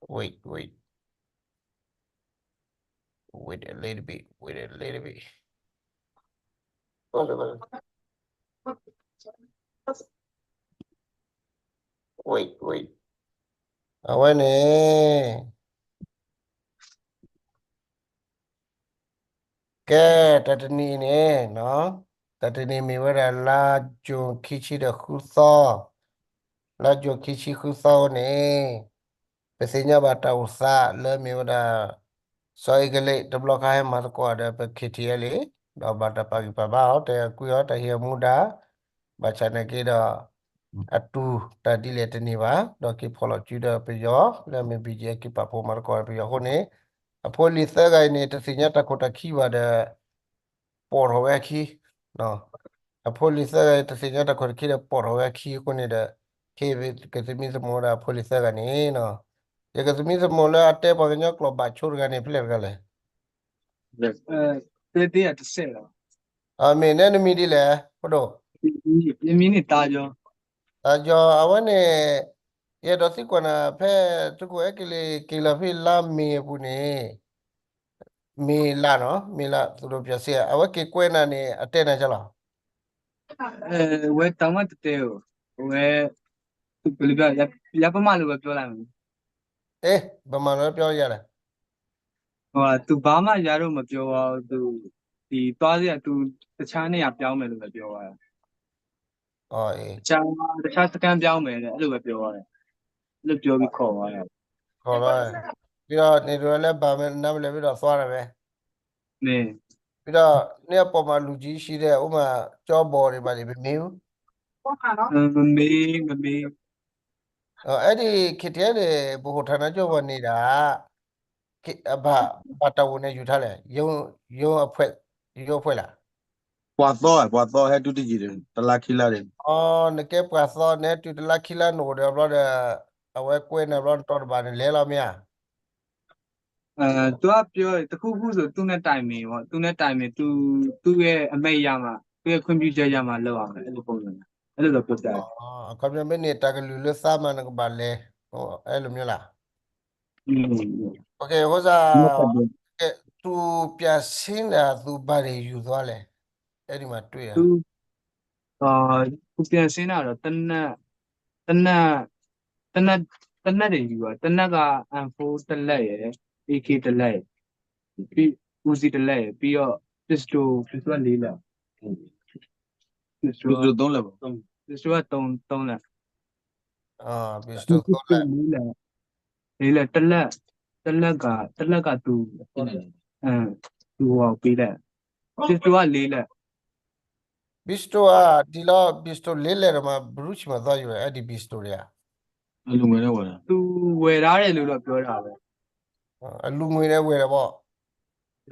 Wait, wait. Wait a little bit, wait a little bit. Wait, wait. အဝဲန့ၣ် ကဲ တၢ်တနံၤအံၤန့ၣ်နီၤ, တၢ်တနံၤမ့ၢ်ဝဲဒၣ်လါ June ခံဆံဒီးဃုသီ, လါ June ခံဆံဃုသီအဃိန့ၣ် ပသ့ၣ်ညါဘၣ်တၢ်အိၣ်သးလၢမ့ၢ်ဝဲဒၣ် စီၤအ့ကလံးတဘျီခါဟဲမၤသကိးဒီးပ K T L လံ, ဒီးဘၣ်တၢ်ပာ်ဂံၢ်ပာ်ဘါအီၤ တၢ်အဲၣ်ကွံအီၤ တၢ်ဟ့ၣ်အမူဒါ, ဘၣ်ဆၣ်နာ်က့ဒီး အတူၢ်တၢ်ဒ်လဲၣ်တန့ၢ်ဘၣ်, ဒီးက့ၤဖီၣ်လီၤစုဒီးပယီၤ လၢမ့ၢ် B G F က့ၤပာ်ဖှိၣ်မၤသကိးဒီးပယီၤအဃိန့ၣ်, အဖိလံၤသၢဂၤအံၤန့ၣ် တသ့ၣ်ညါတၢ်ခိၣ်တၢ်ခံဘၣ်ဒီး ပိာ်ထီၣ်ဝဲအခံ, အဖိလံၤသၢဂၤအံၤတသ့ၣ်ညါတၢ်ခိၣ်တၢ်ခံဒီးပိာ်ထီၣ်ဝဲအခံအဃိန့ၣ်ဒီး ဟ့ၣ်ကသမံသမိးဝဲဒၣ်အဖိလံၤသၢဂၤန့ၣ်နီၤ, ယကသမံသမိးလၢအတဲပှၤကညီကျိာ်ဘၣ်ဆိတဂၤန့ၣ် ဖဲလဲၣ်တဂၤလဲၣ်. အမ့ၢ်နဲနမံၤဒ်လဲၣ်, ဖိဒိၣ်. ယမံၤန့ၣ်တၢ်ကီ, တၢ်ကီ အဝဲန့ၣ် ယအဲၣ်ဒိးသံကွၢ်နၤ ဖဲသုးခိၣ်အဲကလံးက့ၤလီၤဖဲလါမ့ၤအပူၤန့ၣ် မ့ၤလါနီၤ, မ့ၤလါ သုးဒိၣ်ပၠးစ့ အဝဲက့ၤကွဲနၤန့ၣ် အတဲနၤကလီၤ. ဝဲတၢ်မ့ၢ်တတဲဧိၤ, အဝဲ ယပမၤလိာ်ဝဲပြောလာမ့ၢ်, အဲ ပမၤလိာ်ဝဲပြောယၤလဲၣ်, သူဘာမှရတော့မပြောပါဘူး, သူ ဒီသွားစရာ သူတခြားနေရာပြောင်းမယ်လို့ပဲပြောသွားတယ်. တခြား တခြားစခန်းပြောင်းမယ်တဲ့ အဲ့လိုပဲပြောသွားတယ်, အဲ့လိုပြောပြီးခေါ်သွားတယ်. ပြီးတော့ နေတော့လည်း ဘာမှနားမလည်ပြီးတော့ သွားတာပဲ. ပြီးတော့ နေ့အပေါ်မှာ လူကြီးရှိတဲ့ ဥမာ ကျော်ပေါ်တွေ ဘာတွေ မမေးဘူး. မမေး, မမေး. အဲ့ဒီ K T L ဗဟိုဌာနချုပ်ပေါ်နေတာ ဘာတာဝန်နဲ့ ယူထားလဲ, ရုံး, ရုံးအဖွဲ့, ရုံးအဖွဲ့လား. ပှၤသီ, ပှၤသီဟဲတုၤတယံာ်ဒီး တလါခံလါဒီး. နကဲပှၤသီ နဟဲတုၤတလါခံလါ နအိၣ်ဒီးဘျီဒီး အဝဲကွဲနၤဘျီ နတီတဘၣ်န့ၣ် လဲၤလီၤမ့ၢ်ဧါ. သူကပြော တစ်ခုခုဆို သူနဲ့တိုင်ပင်ပေါ့, သူနဲ့တိုင်ပင်, သူ, သူ့ရဲ့အမိန့်ရမှ, သူ့ရဲ့ခွင့်ပြုချက်ရမှ လုပ်ရမယ်, အဲ့လိုပုံစံ, အဲ့လိုတော့ပြောပြတယ်. အခီပညီ မ့ၢ်န့ၣ် တၢ်ကလုၢ်လၢသါမး နကဘၣ်လဲၤ, အဲလိုမျိုးလား. อืม โอเค ဟိုစား သူပျံးဆင်းတာ သူဘာတွေယူသွားလဲ, အဲ့ဒီမှာတွေ့တာ. သူ, အာ, သူပျံးဆင်းတာတော့ သေနတ်, သေနတ်, သေနတ်, သေနတ်တွေယူသွား, သေနတ်က M four တစ်လက်ရယ်, AK တစ်လက်ရယ်, ပြီး Uzi တစ်လက်ရယ်, ပြီးတော့ pistol, pistol လေးလက်, pistol သုံးလက်ပေါ့, pistol က သုံး, သုံးလက်, pistol သုံးလက်, လေးလက်, တစ်လက်က, တစ်လက်က သူ, သူဟိုပေးတဲ့, pistol က လေးလက်, pistol က ဒီလီၤ pistol လေးလက်ဒီးမး ဘယ်သူဆီမှာသွားယူလဲ အဲ့ဒီ pistol တွေက. အလူငွေနဲ့ဝယ်တာ, သူဝယ်ထားတယ်လို့တော့ပြောတာပဲ. အလူငွေနဲ့ဝယ်တာပေါ့.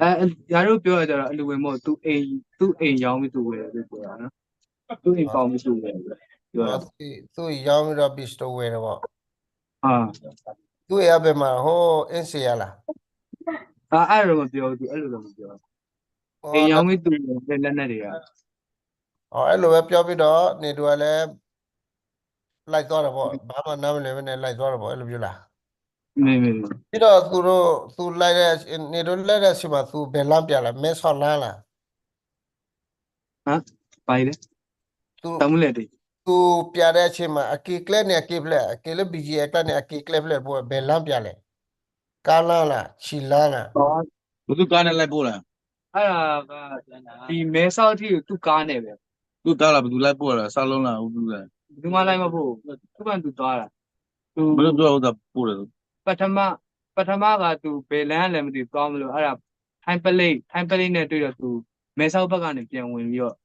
အဲ, ရာတို့ပြောတာကျတော့ အလူငွေမဟုတ်, သူအိမ်, သူအိမ်ရောင်းပြီးသူဝယ်တယ်လို့ပြောတာနော်. သူအိမ်ပေါင်ပြီးသူဝယ်တယ်လို့ပြောတာနော်. သူ့အိမ်ရောင်းပြီးတော့ pistol ဝယ်တယ်ပေါ့. အာ, သူ့အိမ်ကဘယ်မှာ, ဟို အင်းစိန်ရလား. အာ, အဲ့လိုတော့မပြောဘူး, သူအဲ့လိုတော့မပြောဘူး. အိမ်ရောင်းပြီးသူဝယ်တဲ့လက်နက်တွေက. အဲ့လိုပဲပြောပြီးတော့ နေတို့ကလည်း လိုက်သွားတာပေါ့, ဘာမှနားမလည်ဘဲနဲ့ လိုက်သွားတာပေါ့, အဲ့လိုမျိုးလား. ပြီးတော့ သူတို့, သူလိုက်တဲ့, နေတို့လိုက်တဲ့အချိန်မှာ သူဘယ်လမ်းပြလဲ, မဲဆောက်လမ်းလား. ဟမ်, ဘာလဲ, သူ, တမူလဲ့, သူပြတဲ့အချိန်မှာ အက့ၤကျဲန့ၣ် အက့ၤဖဲလဲၣ်, အက့ၤလၢ B G F ကျဲန့ၣ် အက့ၤကျဲဖဲလဲၣ်, ဘယ်လမ်းပြလဲ, ကားလမ်းလား, ခြေလမ်းလား. ဘယ်သူ့ကားနဲ့လိုက်ပို့လဲ. အဲ့ဒါက ဒီမဲဆောက်အထိကို သူ့ကားနဲ့ပဲ. သူ့ကားလား, ဘယ်သူလိုက်ပို့လဲ, စလုံးလား, ဘယ်သူလဲ. ဘယ်သူမှလိုက်မပို့ဘူး, သူ့ဘာသူသွားတာ. သူ, ဘယ်လိုပြောဥစ္စာပို့လဲ. ပထမ, ပထမက သူဘယ်လမ်းလဲမသိဘူး, သွားမလို့, အဲ့ဒါ ထိုင်းပလိပ်, ထိုင်းပလိပ်နဲ့တွေ့တော့ သူမဲဆောက်ဘက်ကနေပြန်ဝင်ပြီးတော့,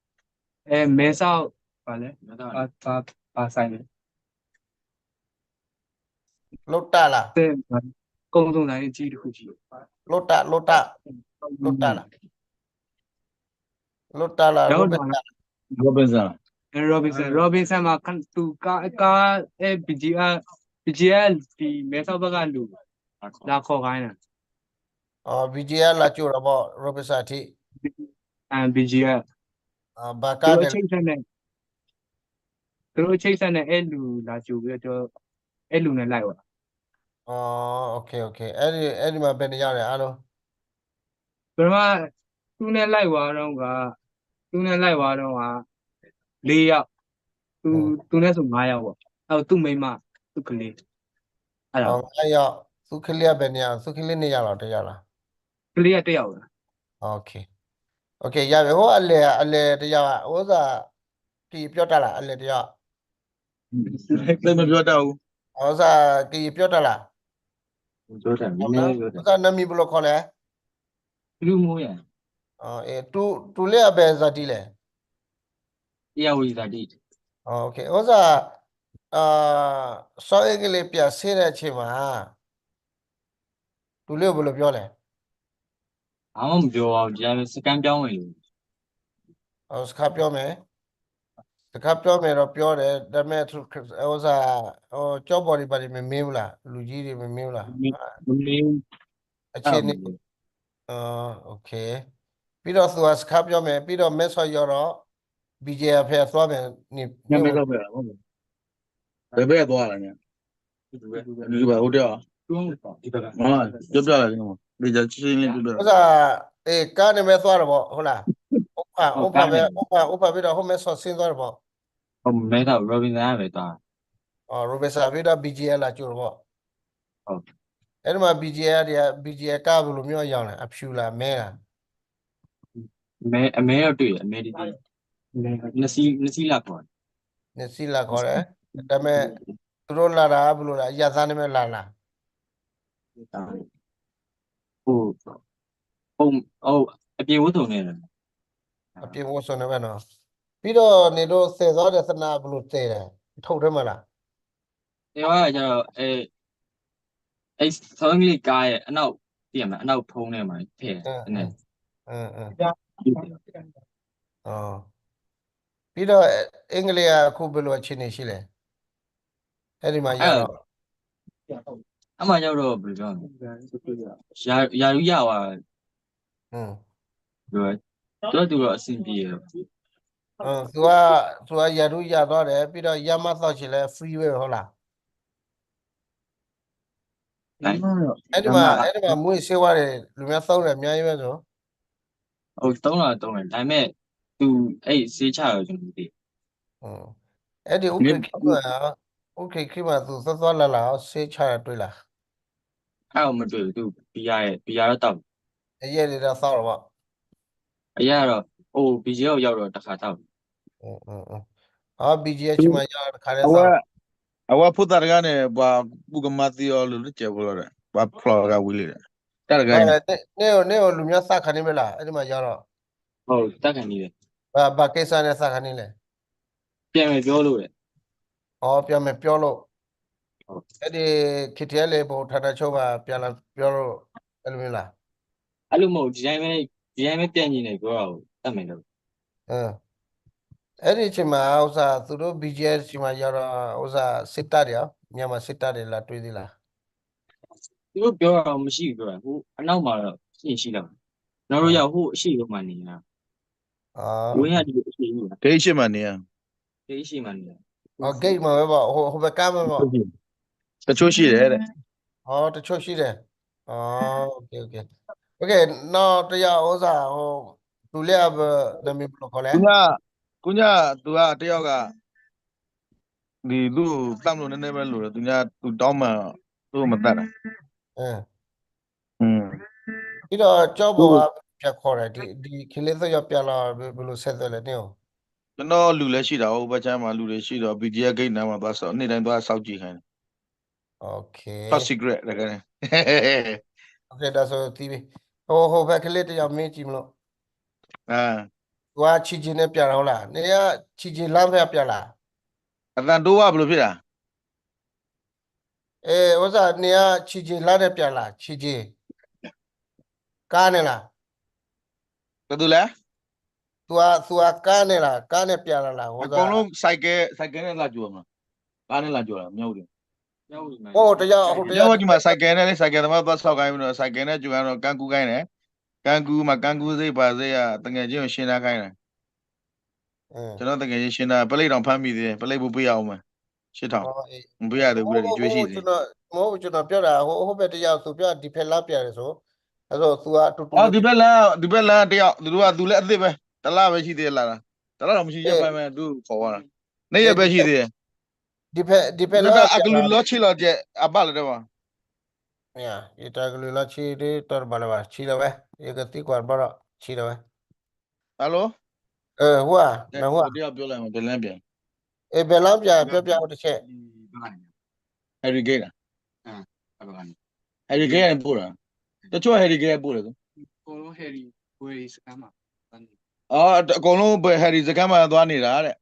အဲ, မဲဆောက်, ဘာလဲ, ဘာ, ဘာ, ဘာဆိုင်လဲ. လုပ်တတ်လား. ကုန်စုံဆိုင်ကြီးတစ်ခုရှိတယ်. လုပ်တတ်, လုပ်တတ်, လုပ်တတ်လား. လုပ်တတ်လား, Robinson. Robinson, Robinson, Robinson မှာ သူကား, ကား, အဲ, BGF, BGF ဒီမဲဆောက်ဘက်ကလူလာခေါ်ခိုင်းတာ. အော်, BGF လာကြိုတာပေါ့, Robinson အထိ. အဲ, BGF ဘယ်ကားနဲ့, သူတို့အချိတ်အဆက်နဲ့. သူတို့ချိတ်ဆက်နဲ့အဲလူလာကြိုပြီးတော့အဲလူနဲ့လိုက်ပါ อ๋อ โอเค โอเค အဲ့ဒီ အဲ့ဒီမှာ ဘယ်နှစ်ယောက်လဲ အားလုံး ပထမ သူနဲ့လိုက်သွားတော့က သူနဲ့လိုက်သွားတော့က လေးယောက် သူ သူနဲ့ဆိုငါးယောက်ပေါ့ အဲ့တော့သူ့မိန်းမ သူ့ကလေး အဲ့တော့ ငါးယောက် သူ့ကလေးက ဘယ်နှစ်ယောက် သူ့ကလေး နှစ်ယောက်လား တစ်ယောက်လား ကလေးကတစ်ယောက်ပဲ โอเค โอเค ရပြီ ဟိုအလဲ အလဲတစ်ယောက် ဥစ္စာ ကရင်ပြောတတ်လား အလဲတစ်ယောက် သိပ်မပြောတတ်ဘူး ဥစ္စာ ကရင်ပြောတတ်လား ပြောတတ်နည်းနည်းပြောတတ် ဥစ္စာ နာမည်ဘယ်လိုခေါ်လဲ လူမိုးရ အဲ တူ တူလေးက ဘယ်ဇာတိလဲ ဧရာဝတီဇာတိ โอเค ဥစ္စာ အာ စောအင်္ဂလိပ်ပြန်ဆင်းတဲ့အချိန်မှာ တူလေးကိုဘယ်လိုပြောလဲ ဘာမှမပြောပါဘူးဒီတိုင်းပဲစခန်းပြောင်းမယ်လို့ အော် စခန်းပြောင်းမယ် စခန်းပြောင်းမယ်တော့ပြောတယ်ဒါပေမဲ့ဥစ္စာဟိုကျောင်းပေါ်တွေဘာတွေမမေးဘူးလားလူကြီးတွေမမေးဘူးလားမမေးဘူး အခြေအနေ အော် โอเค ပြီးတော့သူကစခန်းပြောင်းမယ်ပြီးတော့မဲဆော်ရော်တော့ BGF ဖဲသွားမယ်နေညမဲဆော်ဖဲဟုတ်တယ်ဘယ်ဘက်သွားလဲညဒီဘက်ဟိုတဲပြောပြလာတယ်နော်ဒီကြချင်းလေးပြောပြဥစ္စာအေးကားနဲ့ပဲသွားတယ်ပေါ့ဟုတ်လားဥဖာဥဖာပဲဥဖာဥဖာပြီးတော့ဟိုမဲဆော်ဆင်းသွားတယ်ပေါ့ မဲဆော် Robinson ပဲသွား အော် Robinson ပြီးတော့ BGF လာကြိုးတော့ပေါ့အဲ့ဒီမှာ BGF တွေက BGF ကားဘယ်လိုမျိုးအရောင်လဲအဖြူလားမဲလား မဲအမဲတော့တွေ့တယ်အမဲတတိနှစ်စီးနှစ်စီးလာခေါ်တယ်နှစ်စီးလာခေါ်တယ်ဒါပေမဲ့သူတို့လာတာဘယ်လိုလဲအရသားနဲ့ပဲလာလားဟိုဟိုဟိုအပြင်ဝတ်စုံနဲ့အပြင်ဝတ်စုံနဲ့ပဲနော်ပြီးတော့နေတို့သယ်သွားတဲ့သနာဘယ်လိုသယ်လဲထုတ်ထဲမှာလားအဲဝါကျတော့အဲအဲသောင်းကလေးကားရဲ့အနောက်တည့်ရမှာအနောက်ဖုံးထဲမှာထဲအဲအဲအဲအဲအဲပြီးတော့အင်္ဂလိပ်ကအခုဘယ်လိုအခြေအနေရှိလဲအဲ့ဒီမှာရတော့အဲ့မှာရောက်တော့ဘယ်လိုပြောလဲရာရာလူရပါอืมတော့သူတော့အဆင်ပြေတယ်သူကသူကရာထူးရသွားတယ်ပြီးတော့ရမသောက်ချင်လဲ free ပဲဟုတ်လားအဲ့ဒီမှာအဲ့ဒီမှာမူးယစ်ဆေးဝါးတွေလူများသုံးတယ်အများကြီးပဲဆိုဟုတ်သုံးတော့သုံးတယ်ဒါပေမဲ့သူအဲ့ဆေးချတော့ကျွန်တော်မသိအဲ့ဒီဥက္ကဋ္ဌခီမှာဥက္ကဋ္ဌခီမှာသူသွားသွားလာလာဆေးချတာတွေ့လားအဲ့တော့မတွေ့ဘူးသူဘီယာရဲ့ဘီယာတော့တောက်တယ်အရက်တွေတော့သောက်တော့ပေါ့အရက်ကတော့အိုးဘီယာရောက်တော့တစ်ခါတောက်တယ်အင်းအင်းအင်းဟော BGF ချီမှာရောက်တော့တစ်ခါတည်းသောက်အဝဲအဝဲဖိသၣ်တဂၤန့ၣ်ပှၤပူကမၤသံအီၤလူတကဲဖိလီၤဒီးပှၤဖျီၣ်တဂၤဝံၤလံဒီးတၢ်တဂၤန့ၣ်န့ၣ်န့ၣ်လူမျိုးသၣ်ခါန့ၣ်မ့ၢ်လားအဲ့ဒီမှာရောက်တော့ဟုတ်တၢ်ခါန့ၣ်လေဘာဘာကိစ္စနဲ့သၣ်ခါန့ၣ်လဲပြန်မယ်ပြောလို့လေဟောပြန်မယ်ပြောလို့အဲ့ဒီ KTLA ဗဟိုဌာနချုပ်မှာပြန်လာပြောလို့အဲ့လိုမျိုးလားအဲ့လိုမဟုတ်ဒီတိုင်းပဲဒီတိုင်းပဲပြန်ညီနေပြောတာကိုတတ်မယ်လို့အဲ့ဒီအချိန်မှာဥစ္စာသူတို့ BGF အချိန်မှာရောက်တော့ဥစ္စာစစ်တပ်တွေရောမြန်မာစစ်တပ်တွေလာတွေ့သေးလားသူတို့ပြောတာမရှိဘူးပြောတာဟိုအနောက်မှာတော့ရှိရှိတော့ကျွန်တော်တို့ရောက်ဟိုအရှိရောမှာနေတာအာဝင်းရဒီအရှိရောကဲရှိမှာနေရကဲရှိမှာနေရအော် gate မှာပဲပေါ့ဟိုဟိုဘက်ကမ်းပဲပေါ့တချို့ရှိတယ်တဲ့အော်တချို့ရှိတယ်အော် okay okay okay နောက်တစ်ယောက်ဥစ္စာဟိုသူလေးအဘနာမည်ဘယ်လိုခေါ်လဲကုညကုညသူကတယောက်ကဒီသူ့တမ်းလို့နည်းနည်းပဲလို့သူညသူတောင်းမှသူ့မတတ်တာအင်းပြီးတော့ကျော်ပေါ်ကပြန်ခေါ်တယ်ဒီဒီခလေးသရော်ပြန်လာဘယ်လိုဆက်သွယ်လဲနေအောင်ကျွန်တော်လူလည်းရှိတာဟိုဘက်ချမ်းမှာလူတွေရှိတော့ BGF gate နားမှာသွားစောင့်နေ့တိုင်းသွားစောင့်ကြည့်ခိုင်းတယ် Okay top secret တကယ် Okay ဒါဆိုသိပြီဟိုဟိုဘက်ကလေးတယောက်မင်းကြည့်မလို့အာသူကချီချီနဲ့ပြတာဟုတ်လားနေကချီချီလမ်းဖက်ပြလားအသံဒိုးဝါဘယ်လိုဖြစ်တာအဲဥစ္စာနေကချီချီလမ်းနဲ့ပြလားချီချီကားနဲ့လားဘယ်သူလဲသူကသူကကားနဲ့လားကားနဲ့ပြလာလားဟိုကအကုန်လုံးဆိုင်ကယ်ဆိုင်ကယ်နဲ့လာကြိုးမှာကားနဲ့လာကြိုးလားမဟုတ်ဘူးအိုးတရားဟိုတရားဒီမှာဆိုင်ကယ်နဲ့လေဆိုင်ကယ်သမားသွားဆောက်ခိုင်းပြီးတော့ဆိုင်ကယ်နဲ့ကြိုးကတော့ကန်းကူးခိုင်းတယ်ကန်းကူးမှာကန်းကူးစိတ်ပါစိတ်ရတငယ်ချင်းကိုရှင်းထားခိုင်းတယ် ကျွန်တော်သူငယ်ချင်းရှင်းတာ ပလိတ်တောင်ဖမ်းမိသေးတယ် ပလိတ်ဘူးပေးရအောင်မယ် ရှစ်ထောင် ဘူးပေးရတယ် ဘူးရတယ် ကျွေးရှိသေးတယ် ကျွန်တော်မဟုတ်ဘူး ကျွန်တော်ပြောတာ ဟို ဟိုဘက်တယောက် သူပြော defense လမ်းပြန်တယ်ဆို အဲ့တော့ သူကတူတူ အော် defense လမ်း defense လမ်းတယောက် သူတို့က သူလည်းအသစ်ပဲ တစ်လပဲရှိသေးတယ်လာတာ တစ်လတော့မရှိ ရက်ပိုင်းပဲ သူ့ကိုခေါ်သွားတာ နှစ်ရက်ပဲရှိသေးတယ် defense defense လမ်း အကလူးလောချေလီၤကျဲ အဘၣ်လၢၤတဲဘၣ် ယတၢ်ကလူးလီၤဆံ တၢ်တဘၣ်လၢၤဘၣ် ဆံလီၤဝဲ ယကသံကွၢ်တဘျီဒီး ဆံလီၤဝဲ Hello အဲ ဟူဧါ နဟူဧါ တယောက်ပြောလိုက်မယ် ဘယ်လမ်းပြန် အဲ ဘယ်လမ်းပြန် ပြောပြအောင်တစ်ချက် Harry Gate လား Harry Gate ပို့တာ တချို့ Harry Gate ပို့တယ် အကုန်လုံး Harry စခန်းမှာ သွားနေ အော် အကုန်လုံး Harry စခန်းမှာသွားနေတာတဲ့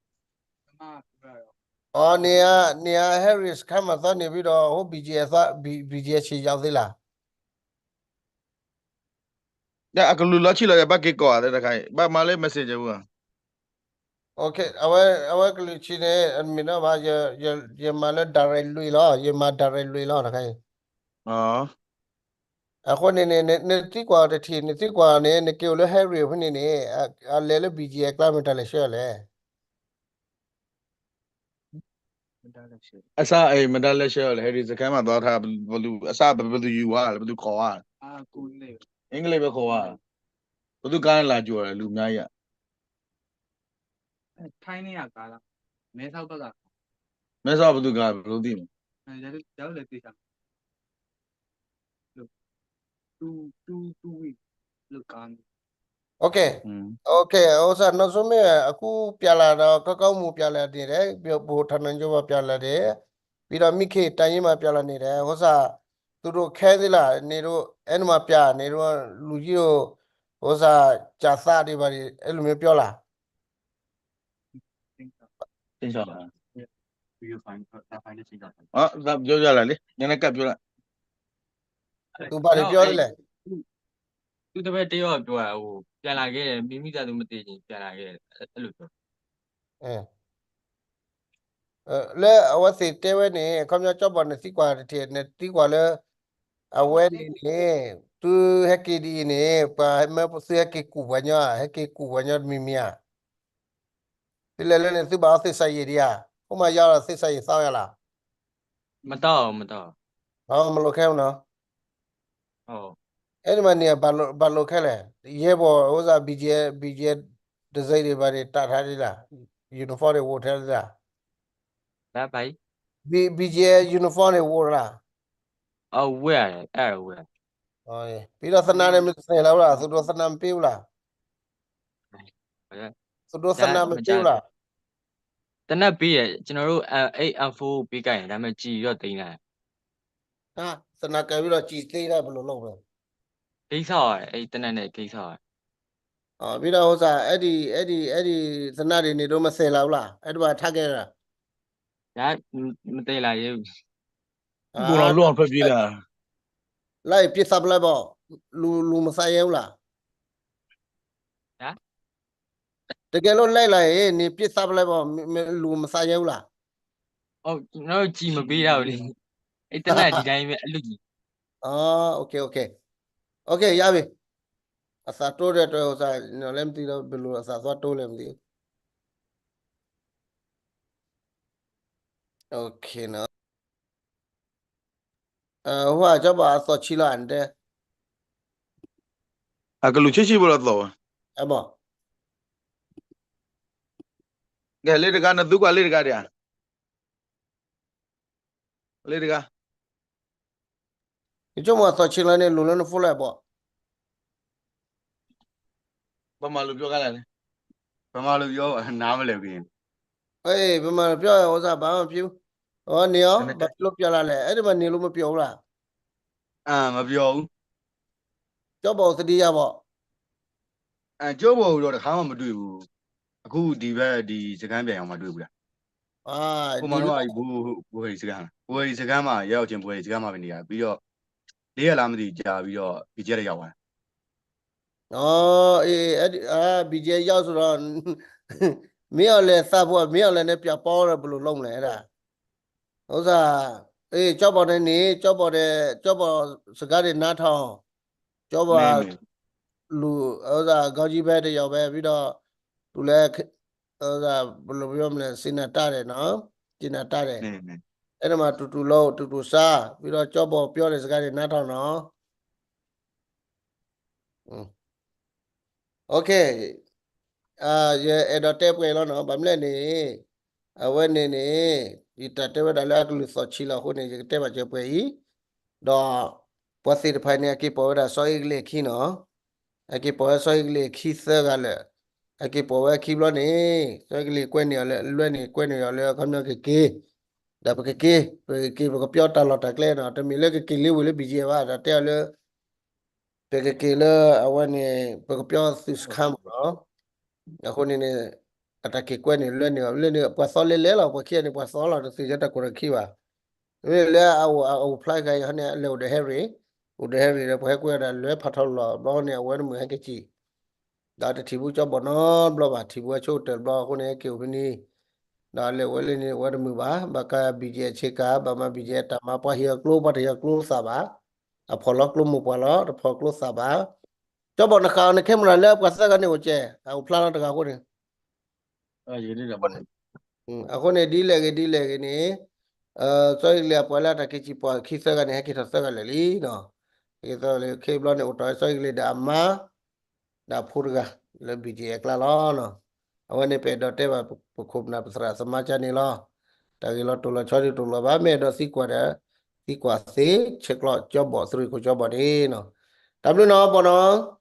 အော် နေရာ နေရာ Harry စခန်းမှာသွားနေပြီးတော့ ဟို BGF သွား B- BGF ဆီရောက်သေးလား အကလူးလီၤဆံလီၤ ဘၣ်က့ၤကိးဧါ တခါအံၤ ဘၣ်မၤလၢ messenger ပူၤဧါ Okay အဝဲ အဝဲကလူးဆံန့ၣ် အမ့ၢ်နီၢ်ဘၣ် ယ ယ ယမၤလၢ direct လွံၢ်လီၤ ယမၤ direct လွံၢ်လီၤ တခါအံၤ အဃိန့ၣ်န့ၣ် န နသံကွၢ်တထံၣ် နသံကွၢ်န့ၣ် နက့ၤအိၣ်လၢ Harry ဖဲန့ၣ်န့ၣ် အ အလဲၤလၢ BGF ကျါ မတၤလဲၤဆှၢလဲၣ် အစၢ်အံၤ မတၤလဲၤဆှၢလဲၣ် Harry စခန်းမှာသွားထား ဘယ်သူ အစၢ် ဘယ်သူယူဝါလဲၣ် ဘယ်သူခေါ်ဝါလဲၣ် အင်္ဂလိပ်ပဲခေါ်ဝါ ဘယ်သူကားနဲ့လာကြိုလဲၣ် လူအများကြီးอะ ထိုင်းနဲ့ကကားလား မဲဆောက်ဘက်က မဲဆောက်ဘယ်သူကား ဘယ်လိုသိလဲ အဲ ဒါလည်း ဒါလည်းသိချင်တယ် တူတူတူဝိ လကား Okay, okay, ဥစ္စာ နောက်ဆုံးမ့ၢ် အခုပြန်လာတော့ ကောင်းကောင်းမွန်ပြန်လာနေတယ် ဗဟိုဌာနချုပ်မှာ ပြန်လာတယ် ပြီးတော့ မိခင်တိုင်းရင်းမှာ ပြန်လာနေတယ် ဥစ္စာ သူတို့ခဲသေးလား နေတို့ အဲ့ဒီမှာ ပြန် နေတို့ လူကြီးတို့ ဥစ္စာ ကြာသတွေဘာတွေ အဲ့လိုမျိုးပြောလား ရှင်းရှင်းလား ပြောပြလာလေ နည်းနည်းကပ်ပြောလိုက် သူဘာတွေပြောလဲ သူတပည့်တယောက်ပြောတာ ဟို ပြန်လာခဲ့တယ် မိမိသားသူမသေချင်ပြန်လာခဲ့တယ် အဲ့လိုပြော အဲ အဲ လၢအဝဲသ့ၣ်တဲဝဲန့ၣ် ခီပညီကၠီဘီၣ်န့ၣ်သံကွၢ်တထံၣ် န့ၣ်သံကွၢ်လၢ အဝဲန့ၣ်န့ၣ် သုဟဲက့ၤဒ်အံၤန့ၣ် ပှၤမၢသုဟဲက့ၤကူၣ်ပှၤညီ ဟဲက့ၤကူၣ်ပှၤညီတမံၤမံၤဧါ သုလဲၤလၢန့ၣ် သုဘၣ်အီသ့ၣ်စၢ်ယံာ်ဒံးဧါ အိၣ်မးယါလီၤသ့ၣ်စၢ်ယံာ်သီယါလီၤ မတၢ်အီၣ် မတၢ်အီၣ် အမလိးခဲနီၤ အဲၣ်ဒိးမးန့ၣ် ဘၣ်လိးခဲလဲၣ် ယဲၢ်ဘီၣ် အိၣ်စၢ် BGF BGF တံဆိပ်တွေဘာတွေ တပ်ထားသေးလား uniform တွေ ဝတ်ထားသေးလား BGF uniform တွေ ဝတ်လား အဝဲ အဲဝဲ ပြီးတော့သေနတ်တွေမသယ်လာဘူးလား သူတို့သေနတ်မပေးဘူးလား သူတို့သေနတ်မပေးဘူးလား သေနတ်ပေးတယ် ကျွန်တော်တို့ အဲ့ M four ပေးကြရင် ဒါပေမဲ့ ကျည်တော့သိမ်းလိုက် သေနတ်ကိုင်ပြီးတော့ ကျည်သိမ်းလိုက် ဘယ်လိုလုပ်မလဲ ကိစ္စပါပဲ အဲ့သေနတ်နဲ့ကိစ္စပါပဲ ပြီးတော့ဥစ္စာ အဲ့ဒီ အဲ့ဒီ အဲ့ဒီသေနတ်တွေ နင်တို့မသယ်လာဘူးလား အဲ့ဒီမှာထားခဲ့တာ ဒါ မသယ်လာရဲဘူး ကိုယ်တော်လွတ်အောင်ထွက်ပြေးလာ လိုက်ပစ်သတ်ပလိုက်ပေါ့ လူ လူမသတ်ရဲဘူးလား တကယ်လို့လိုက်လာရင် နင်ပစ်သတ်ပလိုက်ပေါ့ မ- မ- လူမသတ်ရဲဘူးလား အော် ကျွန်တော်တို့ ကျည်မပေးတော့ဘူးလေ အဲ့သေနတ်ဒီတိုင်းပဲ အလွတ်ကြီး အော် okay okay okay ရပြီ အသးတိုးတဲ့အတွက် ဥစ္စာ ကျွန်တော်လည်းမသိတော့ ဘယ်လိုအသးသွားတိုးလဲမသိဘူး okay နော် အဲ ဟိုက ကၠီဘီၣ်အသီၣ်ဆံးလီၤ အန်တဲ အကလူးဆံးဆံးဖိလီၤသီၣ်ဝဲ အဘီၣ် ကဲ လ့တဂၤ နသူကွၢ်လ့တဂၤဒံးဧါ လ့တဂၤ ယဆိကမိၣ်အသီၣ်ဆံးလီၤန့ၣ် လူၤလၢနဖိလဲၣ်ဘီၣ် ဗမာလိုပြောခိုင်းလိုက်လေ ဗမာလိုပြော နားမလည်ဘူး အေး ဗမာလိုပြောရင် ဥစ္စာ ဘာမှမဖြစ်ဘူး ဟော နေရော ဘာဖြစ်လို့ပြန်လာလဲ အဲ့ဒီမှာ နေလို့မပျော်ဘူးလား အာ မပျော်ဘူး ကၠီဘီၣ်သတိရပေါ့ အဲ ကၠီဘီၣ်ကိုတော့တစ်ခါမှမတွေ့ဘူး အခုဒီဘက်ဒီစခန်းပြန်ရောက်မှတွေ့ဘူးလား အာ ဟိုမှာတော့ ဒီလို ဘူ- ဘူဟရီစခန်း ဘူဟရီစခန်းမှာ ရောက်ချင် ဘူဟရီစခန်းမှာပဲနေရ ပြီးတော့ လေးရက်လားမသိဘူး ကြာပြီးတော့ BGF ထဲရောက်သွားတယ် อ๋อ အေး အဲ့ဒီ အာ BGF ရောက်ဆိုတော့ မင်းအောင်လှိုင်သတ်ဖို့ မင်းအောင်လှိုင်နဲ့ပြန်ပေါင်းတော့ ဘယ်လိုလုပ်မလဲ အဲ့ဒါ ဥစ္စာ အေး ကၠီဘီၣ်နဲ့နေ ကၠီဘီၣ်နဲ့ ကၠီဘီၣ်စကားတွေနားထောင် ကၠီဘီၣ် မင်း လူ ဥစ္စာ ခေါင်းကြီးပဲတစ်ယောက်ပဲ ပြီးတော့ သူလည်း ဘယ်လိုပြောမလဲ စံးနၤတၢ်ဒဲးနီၤ, စံးနၤတၢ်ဒဲး, အဲၣ်ဒိးမၤတူတူလိာ် တူတူစါ, ပြီးတော့ ကၠီဘီၣ်ပြောတဲ့စကားတွေနားထောင်နော်. Okay, ယအဲၣ်ဒိးတဲပှဲၤလီၤနီၤ, ဘၣ်မနုၤလဲၣ်န့ၣ် အဝဲန့ၣ်န့ၣ် ယတၢ်တဲဝဲဒၣ်လၢအကလုၢ်သီၣ်ဆံးလီၤအဃိန့ၣ် ယကတဲဘၣ်စၢၤပှဲၤအံၤ, ဒီးပှၤသ့ၣ်တဖၣ်န့ၣ် အက့ၤပိာ်ဝဲဒၣ်စီၤအ့ကလံးအခံနီၤ, အက့ၤပိာ်ဝဲစီၤအ့ကလံးအခံသၢဂၤလၢာ်, အက့ၤပိာ်ဝဲအခံဘျီန့ၣ် စီၤအ့ကလံးကွဲန့ၢ်အီၤလၢ လွဲန့ၣ်ကွဲန့ၢ်အီၤလၢအခီပညီကက့ၤ, ဒီးပကက့ၤ ပကက့ၤ ပကပျီတၢ်လီၢ်တၢ်ကျဲနီၤ, တမ့ၢ်လၢကက့ၤလ့ဝ့ၢ်လၢ B G F ဘၣ်, တၢ်တဲအီၤလၢ ပကက့ၤလၢအဝဲန့ၣ် ပကပျီသုးစခန်းမ့ၢ်နီၤ, အဃိန့ၣ်န့ၣ် အတၢ်က့ၤကွဲန့ၢ်လွဲန့ၢ်အီၤ လၢန့ၣ် ပှၤသီလဲၤလဲၤလီၤ, ပှၤခံဂၤန့ၣ် ပှၤသီလီၤ, တသ့ၣ်ညါတၢ်ကူၣ်တၢ်ခံဘၣ်. မ့မ့ၢ်လၢအအိၣ်ဖျါဂၤအံၤဟီန့ၣ် လဲၤအိၣ်ဒီးဟဲရ့ၣ်, အိၣ်ဒီးဟဲရ့ၣ်ဒီး ပှၤဟဲကွဲဝဲဒၣ်လွဲဖးထီလီၤဘျီန့ၣ် အဝဲတမုာ်ဟဲက့ၤစံၣ်, ဒီးတထံၣ်ဘူးကၠီဘီၣ်နီတဘျီဘၣ်, ထံၣ်ဘူးဝဲဆိကတၢၢ်တဘျီအဃိန့ၣ် ဟဲက့ၤအိၣ်ဖဲန့ၣ်, ဒီးလဲၤဝဲလၢန့ၣ် အဝဲတမုာ်ဘၣ်, ဘၣ်ကး B G F ဆ့ကၤ ဘၣ်မၤ B G F တၢ်မၤ ပှၤဟ့ၣ်အီၤကျိ ပှၤတဟ့ၣ်အီၤကျိသးဘၣ်, အဖီၣ်လီၤကျိမိၢ်ပှၢ်လီၤ, တဖီၣ်ကျိသးဘၣ်. ကၠီဘီၣ်နဃာ်အီၤန့ၣ် camera လၢပှၤသၢဂၤန့ၣ်အိၣ်ကဲ, အအိၣ်ဖျါလီၤတဂၤအဃိန့ၣ် အဃိန့ၣ် ဒ်လဲၣ်ဂ့ၤဒ်လဲၣ်ဂ့ၤန့ၣ် စီၤအ့ကလံးအပှၤလၢအတၢ်က့ၤစံၣ်ပှၤခံသၢဂၤန့ၣ် ဟဲက့ၤထီၣ်သၢဂၤလၢာ်လံနီၤ, ဟဲက့ၤသၢဂၤလၢာ် ခ့ဘျီန့ၣ် အိၣ်တ့ၢ်စီၤအ့ကလံးဒီးအမါ ဒီးအဖိတဂၤ လၢ B G F အကျါလီၤ. အဝဲန့ၣ်ပအဲၣ်ဒိးတဲဘၣ်ပခိၣ်ပနၢ်ပသရၣ်သမါကန့ၣ်လီၤ. တၢ်ဂ့ၢ်လီၤတိၢ်လီၤဆီဒ်တိၢ်လီၤဘၣ် မ့ၢ်အဲၣ်ဒိးသံကွၢ်ဒီး သံကွၢ်သ့ ဆဲးကျိးကၠီဘီၣ် သုးရ့ၣ်ခိၣ်ကၠီဘီၣ်န့ၣ်နီၤ. တၢ်ဘျုးနီၤ ဘီၣ်နီၤ